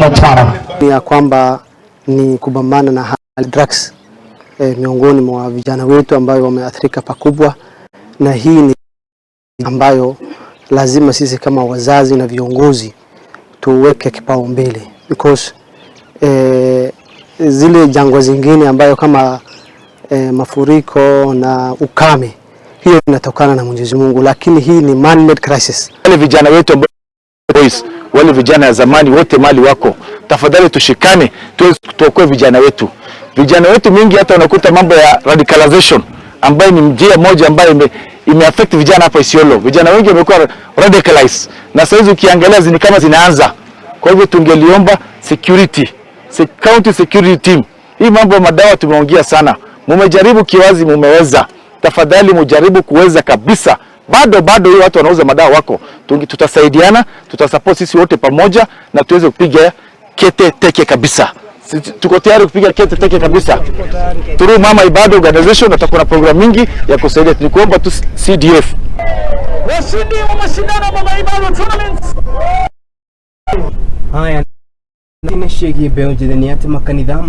Montana. Ni ya kwamba ni kupambana na hali drugs miongoni mwa vijana wetu ambayo wameathirika pakubwa, na hii ni ambayo lazima sisi kama wazazi na viongozi tuweke kipaumbele because zile jangwa zingine ambayo kama mafuriko na ukame, hiyo inatokana na Mwenyezi Mungu, lakini hii ni man made crisis. Wale vijana wetu ambao boys, wale vijana ya zamani wote mali wako, tafadhali tushikane tuokoe vijana wetu. Vijana wetu mingi hata unakuta mambo ya radicalization ambayo ni njia moja ambayo ime affect vijana hapa Isiolo. Vijana wengi wamekuwa radicalized na sasa ukiangalia zini kama zinaanza. Kwa hivyo tungeliomba security, county security team. Hii mambo ya madawa tumeongea sana, mumejaribu kiwazi, mumeweza. Tafadhali mujaribu kuweza kabisa. Bado bado hiyo watu wanauza madawa wako, tutasaidiana, tutasupport sisi wote pamoja na tuweze kupiga kete teke kabisa. Tuko tayari kupiga kete teke kabisa. Through Mama Ibada Organization tutakuwa na program mingi ya kusaidia. Tunakuomba tu CDF. Washindi wa mashindano ya Mama Ibada Tournament. Haya, nĩ ciĩgiĩ mbeũ njĩthĩ nĩ atĩ makanitha.